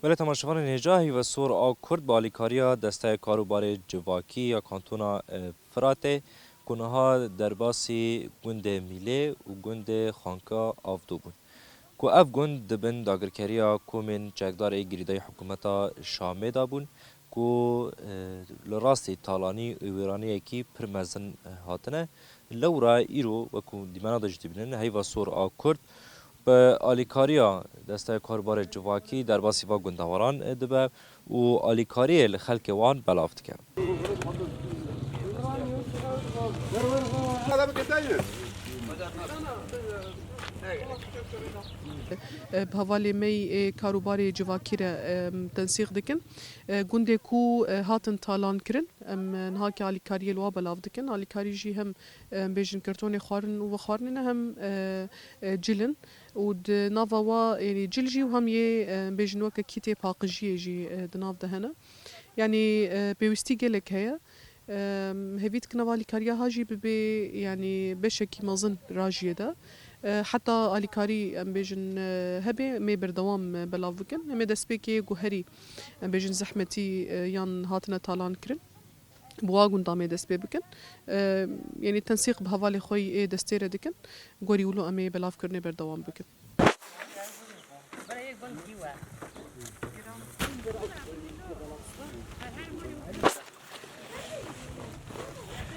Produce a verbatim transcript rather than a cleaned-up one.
Belê temaşevanên hêja, Heyvesor a Kurd bi alîkariya Desteya Karûbarê Civakî ya Kantona, e, Firatê ku niha derbasî gundê Mîlê û gundê Xanka Avdo bûn. Ku ev gund di bin dagirkeriya komên çekdar ê girêdayî hikûmeta Şamê de bûn, ku, e, li rastî talanî û wêraniyekî pir mezin, e, hatine. Lewra îro, wekû dîmena de jî dibînin, Heyva Sor a Kurd bi alîkariya Desteya Karûbarê Civakî derbasî va gundewaran, e, dibe û alîkariyê li xelkê wan belav dike. Bi hevalê me yê karûbarê civakî re, em, tensîq dikin. E, gundê ku, e, hatin talan kirin, em, e, niha ki alîkariyê li wa belav dikin. Alîkarî jî hem, e, em bêjin kartonê xwarin û vexwarinê ne, hem, e, e, cil in. Û di nava wa, yanî cil jî û hem yê, e, em bêjin weke kîtê paqijiyê jî, e, di nav de hene. Yanî, e, pêwîstî gelek heye. Em, hêvî dikin ev alîkariya ha jî bibe, yanî beşekî mezin rajiyê de. E, heta alîkarî, em bêjin, e, hebe, em ê berdewam, e, belav bikin. Em ê destpêkê guherî, em bêjin zehmetî, e, yan hatine talan kirin. Bi wa gunda em ê dest pê bikin. E, yanî tensîq bi hevalê xwe yê destê re dikin. Gorî wilo em ê belavkirinê berdewam bikin.